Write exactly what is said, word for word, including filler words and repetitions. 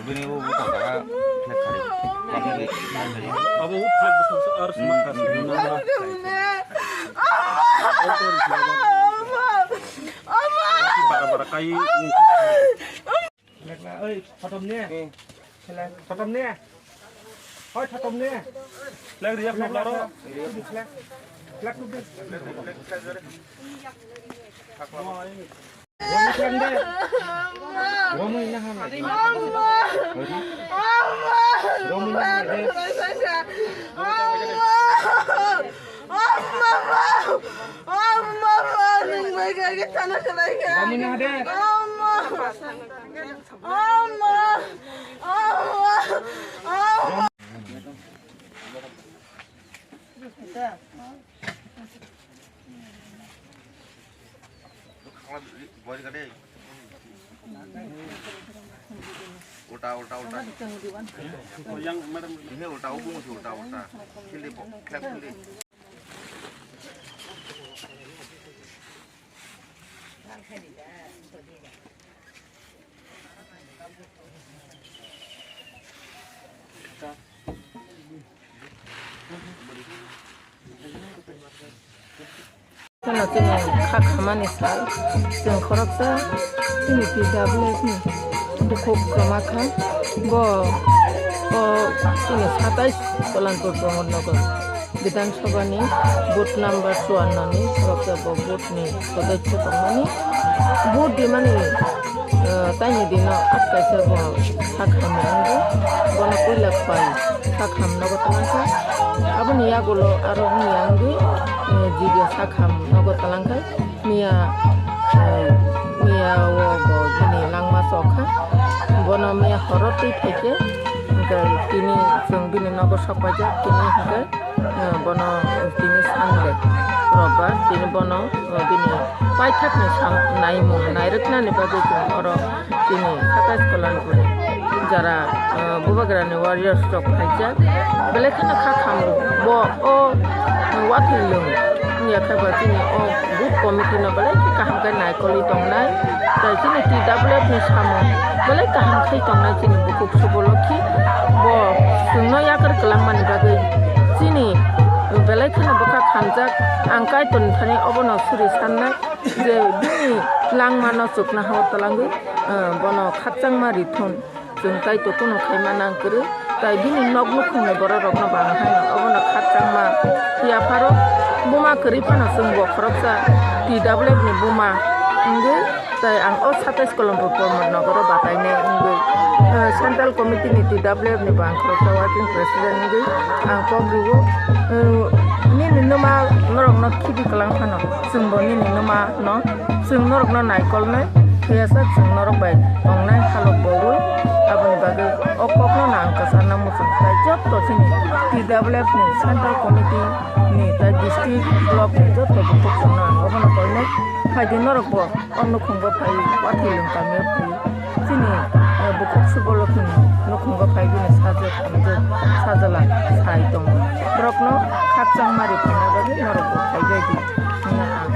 Bini bo bo ta ta flag khari. Abo flag bo sa ar sma khari. Bara bara kai. Flag la, oi, photom ne. Flag, photom ne. Hoi, photom ne. Flag riya, flag laro. Flag, flag tu. Romu khlangde. Romu ina ham. Romu ina ham de. Romu ina de. Ulta, ulta, ulta. Yang madam. Ini ulta, ubung si ulta, ulta. Sini, bo, clap sini. Chwngno chini kha khamani sal, chwng khoroksa chini T W F ni bukhuk kwma kha. Bo o chini satais Kalanpur Pramod Nagar. Bidhan Sabha ni booth number chuanno ni khoroksa bo booth ni sodosyo tongmani. Booth rimani, eh, taini dino atkaisa bo sak hamya wngwi bono puila pai sak ham nogo talangkha. Aboni yagulo aro wngya wngwi, eh, jibya sak ham nogo talangkha. Miya, eh, miya o bo bini langma chokha. Bono miya horo twi phaikhe, hwnkhe tini chwng bini nogo sok paijak, tini hwnkhe, eh, bono tini Sunday, Robbar, tini bono, eh, bini paithakni sam-, naimung nairwknani bagwi chwng oro chini Satais Kalanpur ni jara, eh, Bubagrani warriors rok phaijak. Belai kheno kha kham bo o watwi lwng wngya khe ba chini o booth committee no belai khe kaham khe naikolwi tongnai. Tai chini T W F ni samung belai kaham khai tongnai chini bukhuk Suboloki. Bo chwngno yakwrwi kwlangmani bagwi chini belai kheno bwkha khamjak. Ang Kaitorni thani obono suri sannai je bini langmano chukna hao twlangwi, eh, bono khakchangma rithun. Chwng Kaitor kunu khaima nang kwrwi, tai bini nok nukhungni bororokno bo ang haino obono khakchangma phiya pharo. Buma kwrwi phano chwng bo khoroksa T W F ni buma wngwi, tai ang o Satais Kalanpur Pramod Nagaro batainai wngwi, eh, Central Committee ni T W F ni bo ang khoroksa Working President wngwi ang kok rwo. Eh, nini nwma norokno khibi kwlang phano chwngbo nini nwma no. Chwng norokno naikolnai, phiyasa chwng norok bai tongnai halok bogwi. Aboni bagwi o kokno nang kwcharna muchung tai jotto chini T W F ni Central Committee ni tai district block ni jotto bukhuk chwngno ang obono koinai. Phaidi norokbo o nukhungo phai, Wathilwng kamio phai. Chini, eh, bukhuk Suboloki ni nukhungo phai bini sajwk hamjwk sajala sai tongo. Borokno khakchangma riphaina bagwi norokbo phaibai di hwnwi ang